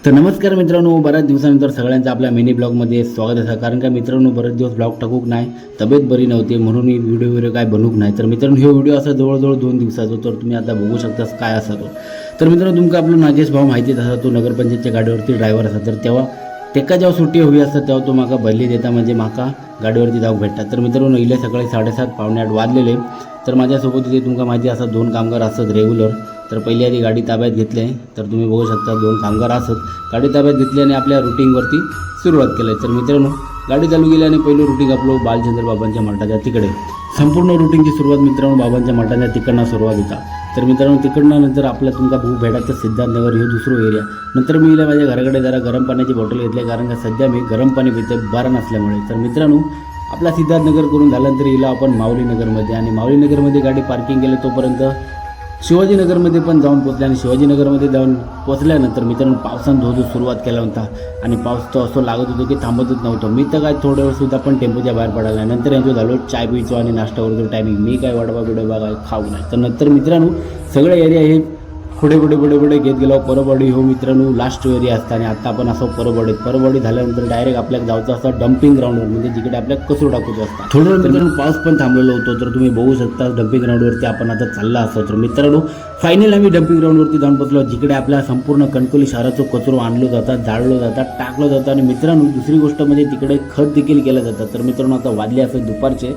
तर नमस्कार मित्रांनो, बऱ्याच दिवसानंतर सगळ्यांचं आपल्या मिनी ब्लॉगमध्ये स्वागत असा. कारण का मित्रांनो, बरेच दिवस ब्लॉग टाकूक नाही, तब्येत बरी नव्हती म्हणून मी व्हिडिओ वगैरे काय बनवूक नाही. तर मित्रांनो, हे व्हिडिओ असा जवळजवळ 2 दिवसाचा, तर तुम्ही आता बघू शकता काय असा तो. तर मित्रांनो, तुमका आपला नागेश भाऊ माहितीच असा, तो नगरपंचायतच्या गाडीवरती ड्रायव्हर असा. तर तेव्हा तेका जेव्हा सुट्टी हवी असतात तेव्हा तो माका बदली देता, म्हणजे माका गाडीवरती जाऊक भेटतात. तर मित्रांनो, इले सकाळी 7:30 7:45 वाजलेले. तर माझ्यासोबत इथे तुमका माहिती असतात दोन कामगार असतात रेग्युलर. तर पहिली आधी गाडी ताब्यात घेतली. तर तुम्ही बघू शकता, दोन कामगार असत. गाडी ताब्यात घेतली आणि आपल्या रुटीनवरती सुरुवात केली. तर मित्रांनो, गाडी चालू केली आणि पहिलं रुटीन आपलं बालचंद्र बाबांच्या मठाच्या तिकडे. संपूर्ण रुटीनची सुरुवात मित्रांनो, बाबांच्या मठाच्या तिकडनं सुरुवात होता. तर मित्रांनो, तिकडनं नंतर आपल्या तुमका भाऊ भेटायचं सिद्धार्थनगर, हे दुसरं एरिया. नंतर मी इला माझ्या घराकडे जरा गरम पाण्याची बॉटल घेतली, कारण का सध्या मी गरम पाणी पिते बरं नसल्यामुळे. तर मित्रांनो, आपला सिद्धार्थनगर करून झाल्यानंतर इला आपण माऊलीनगरमध्ये आणि माऊलीनगरमध्ये गाडी पार्किंग केलं तोपर्यंत शिवाजीनगरमध्ये पण जाऊन पोचले. आणि शिवाजीनगरमध्ये जाऊन पोचल्यानंतर मित्रांनो, पावसानं धो सुरुवात केला होता आणि पाऊस तो असं लागत होतो की थांबतच नव्हतं. मी तर काय थोडं वेळसुद्धा पण टेम्पोच्या बाहेर पडायला नाही. नंतर यांचं झालो चाय पिचो आणि नाश्ता करतो टायमिंग. मी काय वडापाव बिडोबा काय खाऊ नाही. तर नंतर मित्रांनो, सगळे एरिया हे पुढे पुढे पुढे पुढे घेत गेलो. परबवाडी हो मित्रांनो लास्ट एरिया असतं आणि आता आपण असं परबवाडीत. परबवाडी झाल्यानंतर डायरेक्ट आपल्याला जायचं असतं डम्पिंग ग्राउंडवर, म्हणजे जिकडे आपल्या कचरो टाकूचं असतं. थोडं मित्रांनो, पाऊस पण थांबलेलो होतो. तर तुम्ही बघू शकता, डम्पिंग ग्राउंडवरती आपण आता चालला असतो. तर मित्रांनो, फायनल आम्ही डम्पिंग ग्राउंडवरती जाऊन पोचलो, जिकडे आपल्या संपूर्ण कणकवली शहराचं कचरो आणलं जातात, जाळलं जातात, टाकलं जातं. आणि मित्रांनो, दुसरी गोष्ट म्हणजे तिकडे खत देखील केलं जातं. तर मित्रांनो, आता वाजले असं दुपारचे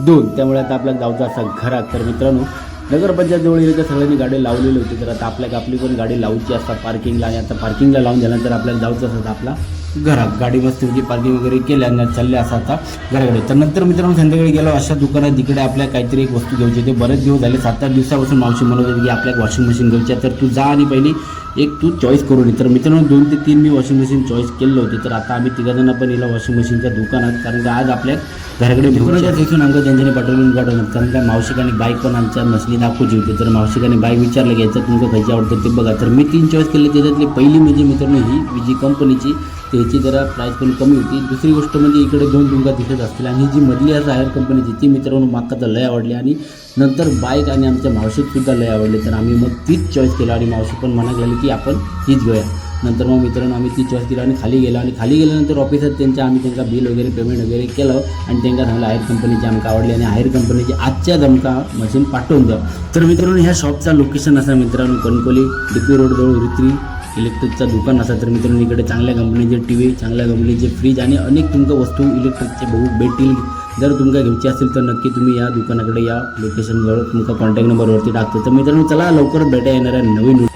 2, त्यामुळे आता आपल्याला जायचं असं घरात. तर मित्रांनो, नगरपंचायत जवळ इथे सगळ्यांनी गाडी लावलेली होती. तर आता आपल्याला आपली पण गाडी लावची असतात पार्किंगला आणि आता पार्किंगला लावून झाल्यानंतर आपल्याला जायचं असतं आपला घरात. गाडी मस्त पार्किंग वगैरे केल्या आणि चालले असं आता घराकडे. तर नंतर मित्रांनो, संध्याकाळी गेलो अशा दुकानात जिकडे आपल्या काहीतरी एक वस्तू घ्यायची होती. बरेच दिवस झाले, 7-8 दिवसापासून मावशी म्हणत होती की आपल्याला वॉशिंग मशीन घ्यायची आहे, तर तू जा आणि पहिली एक तू चॉईस करून ये. तर मित्रांनो, दोन ते तीन मी वॉशिंग मशीन चॉईस केलं होते. तर आता आम्ही तिघाजणं पण येला वॉशिंग मशीनच्या दुकानात, कारण का आज आपल्या घराकडे दुकानाच्या तिथून आमच्या त्यांच्याने पाठवून काढून, कारण का मावशिकाने बाईक पण आमच्या मसली दाखवची होती. तर मावशिकाने बाईक विचारलं की याच्यात तुमचं खयची आवडतं ते बघा. तर मी तीन चॉईस केले. त्याच्यातली पहिली म्हणजे मित्रांनो ही विजी कंपनीची, त्याची जरा प्राईस पण कमी होती. दुसरी गोष्ट म्हणजे इकडे दोन तुमका दिसत असतील आणि ही जी मधली असं हायर कंपनीची, ती मित्रांनो माका तर लय आवडली आणि नंतर बाईक आणि आमच्या मावशीत लय आवडली. तर आम्ही मग तीच चॉईस केलं आणि मावशी पण म्हणायला लागली की आपण हीच घेऊया. नंतर मग मित्रांनो, आम्ही ती चॉईस केली आणि खाली गेलो. आणि खाली गेल्यानंतर ऑफिसात त्यांच्या आम्ही त्यांचा बिल वगैरे पेमेंट वगैरे केलं आणि त्यांना सांगलं, हायर कंपनीची आमका आवडली आणि हायर कंपनीची आजच्याच आमका मशीन पाठवून द्या. तर मित्रांनो, ह्या शॉपचा लोकेशन असा मित्रांनो, कणकवली डीपी रोडजवळ रित्री इलेक्ट्रिकचं दुकान असा. तर मित्रांनो, इकडे चांगल्या कंपनीचे टीव्ही, चांगल्या कंपनीचे फ्रीज आणि अनेक तुमका वस्तू इलेक्ट्रिकचे बघू भेटतील. जर तुमका घ्यायची असेल तर नक्की तुम्ही या दुकानाकडे या. लोकेशनजवळ तुमका कॉन्टॅक्ट नंबरवरती टाकतो. तर मित्रांनो, चला लवकरच भेटा येणाऱ्या नवीन.